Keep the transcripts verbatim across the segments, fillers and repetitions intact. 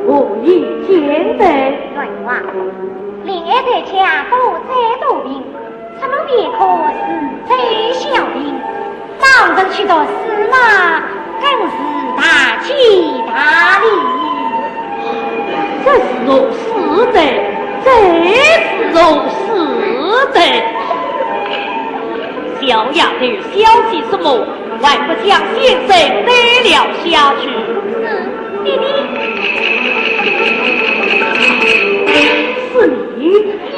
何以见得？冤枉，令爱在家多灾多病，出门便可是灾小病，当人去读书嘛，更是大吉大利。这是何事哉？这是何事哉？小丫头，小姐什么？ 还不将先生带了下去。是，爹爹。是你？你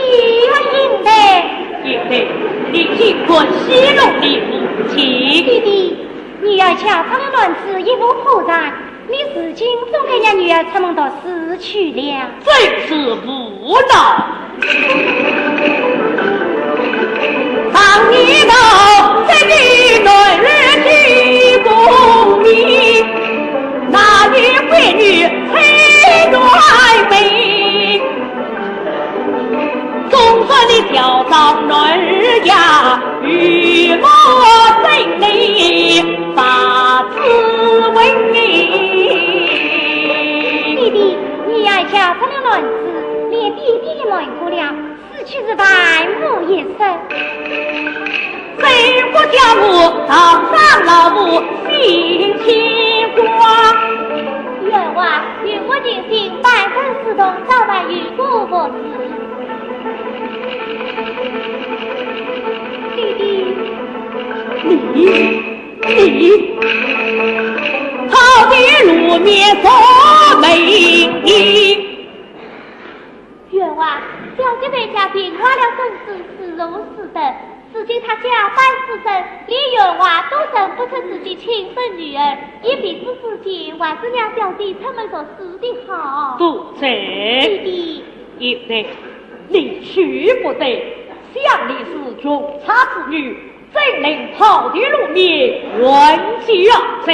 要应对。应对，你尽管戏弄你父亲。爹爹，女儿家出了乱子，一无破绽，你如今总该让女儿出门读书去了。 真是无奈。常言道，这个男儿救功名，哪有闺女催鸾眉？总说你教导男儿呀，与我争理，把子文明。爹爹， 女儿家出了乱子，连爹爹也瞒过了，此去是万无一失。谁不叫我堂上老母心牵挂？冤枉，与我情深，半生死同，早晚有过无字。爹爹。你，你，好的路面做媒。 冤枉，小姐在家病坏了身子，是如此的。如今她假扮书生，连冤枉都认不出自己亲生女儿，一辈子之间，还是让小姐出门读书的好。多嘴。爹爹。应对，你去不得，想你是穷差之女， 怎能抛头露面，冤家啊？这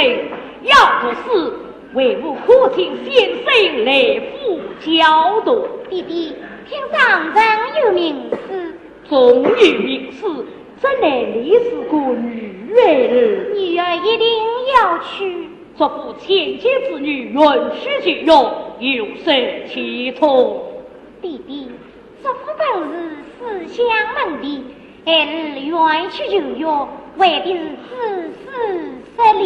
要不是为父苦请先生来府教读。爹爹，听上人有名师。纵有名师，怎奈你是个女孩儿。女儿一定要去。祝福千金之女，愿取其容，有失其从。爹爹， 祝福本是书香门第，孩儿愿取其容，为的是知书识礼。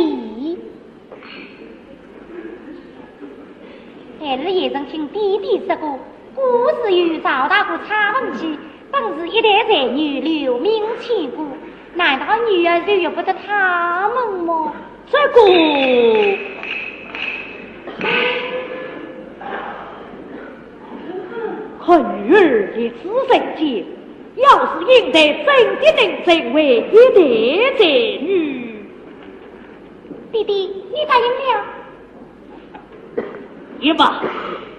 孩儿也曾听爹爹说过，古时有赵大哥蔡文姬，本是一代才女，留名千古，难道女儿就遇不得他们么？这个， 看女儿一字人间，要是应对，怎的能成为一代才女？爹爹，你答应了？也罢，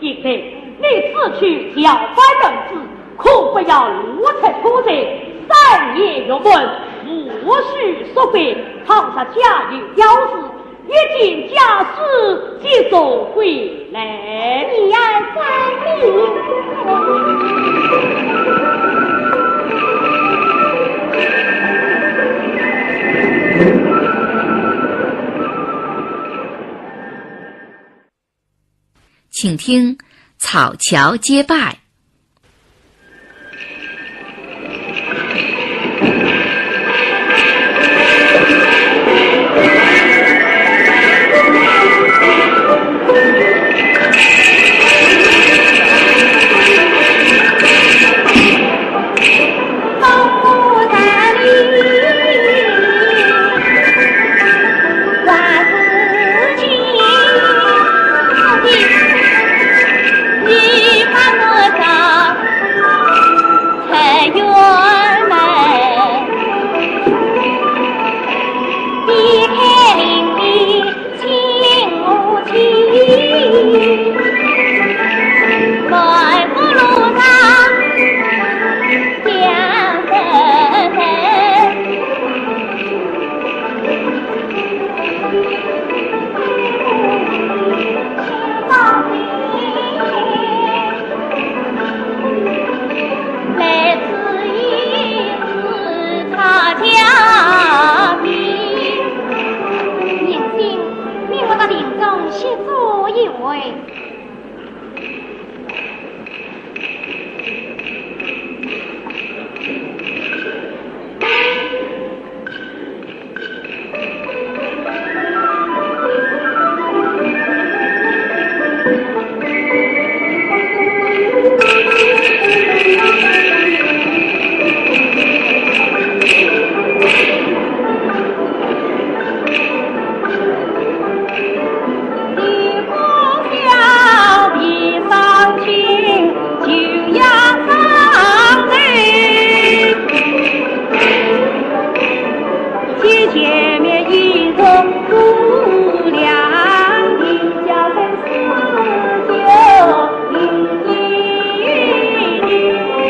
应对，你此去要办儿子，可不要露出头角，三年入门，无需宿贵，倘若家有要事， 一件家私即送回来。你要遵命。请听草桥接拜。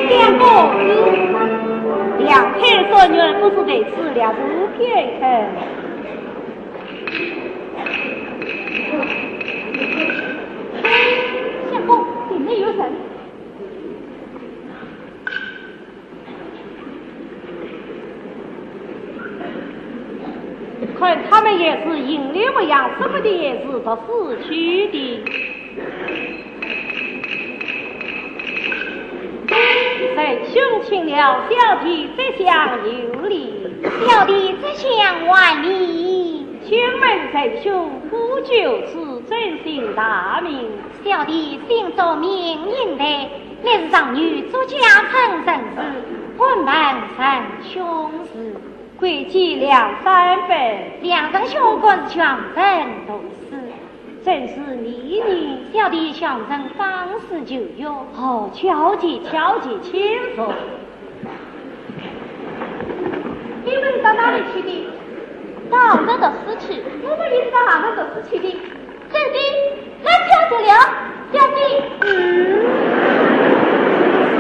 相公，两天所愿不是对此了无片刻。相公，里面有人。 看他们也是行礼无恙，说不定也是读书去的。仁兄请了，小弟这厢有礼。小弟这厢还礼。请问仁兄，不就是 尊姓大名？小弟姓祝，名应台，乃是上元祝家村人氏，本门仁兄氏。贵贱两三分？两人兄各是乡镇读书。正是你呢？小弟乡镇方氏就读。哦，巧极，巧极，请坐。 你们是到哪里去的？到杭州读书去。我们也是到杭州读书去的。真的？那巧极了，小姐。嗯，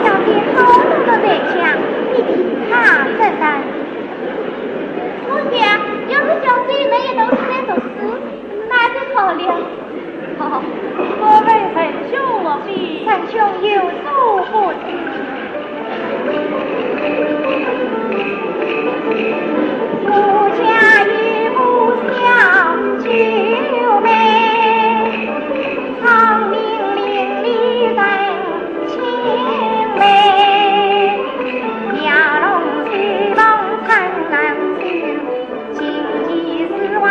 小姐好懂得人家，你听她怎样？我想，要是小姐们也都是在读书， 那就好了。我问仁兄，我比仁兄有所不知。我家有个小九妹，聪明伶俐人清美，面容水灵，称男秀女。 琴棋书画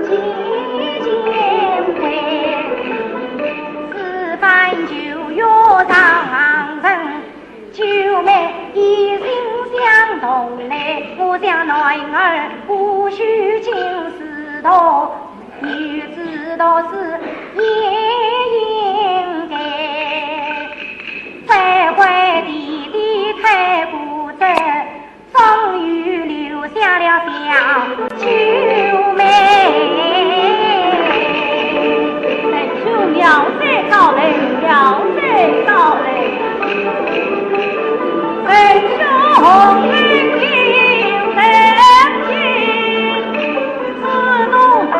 齐兼备，师范就要上等。九妹一心想童男，我想男儿不须进士堂，女子读书也应该。再会弟弟太古镇， 终于留下了小九妹。仁兄妙才高人，妙才高人。仁兄恩情深情， 啊，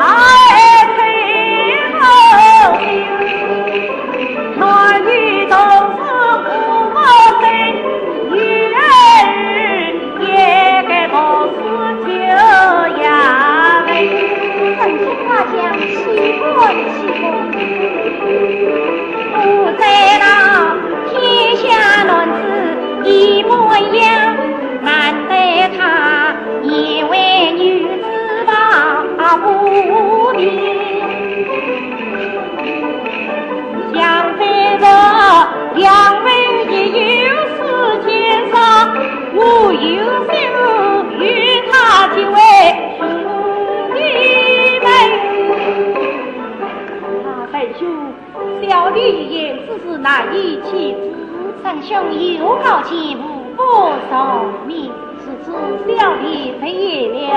仁兄， 小弟一言之事难以启齿。仁兄有高见，无不从命。如此小弟直言了。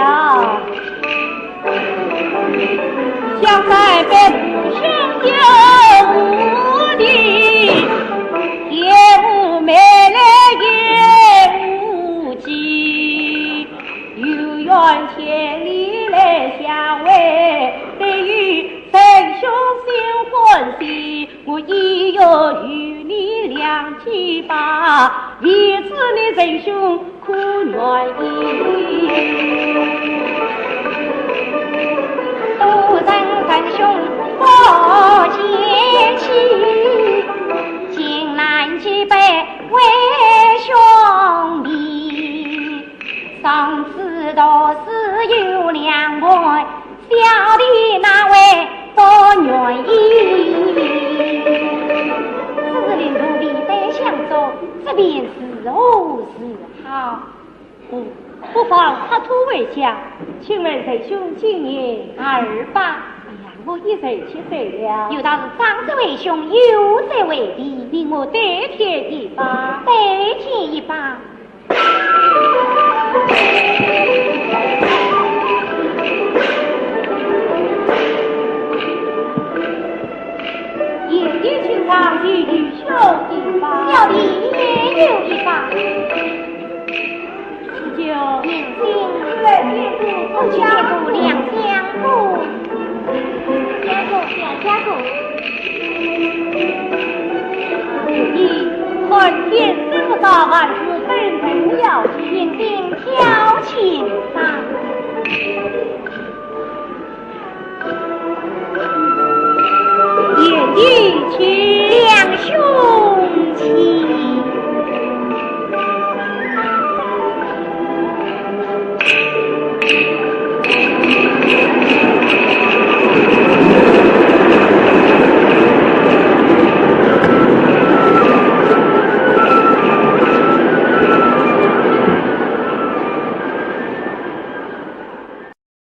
此事令徒弟百想中，这便如何是好？哦，不妨客途回家，请问仁兄今年二八？哎呀，我一岁七岁了。有道是长则为兄，幼则为弟，命我代天一拜。代天一拜。 贤弟请上，弟弟小弟拜。小弟也有一拜。十九。年轻。来，见过。不见过两相公。见过，见过。你看见师父大人。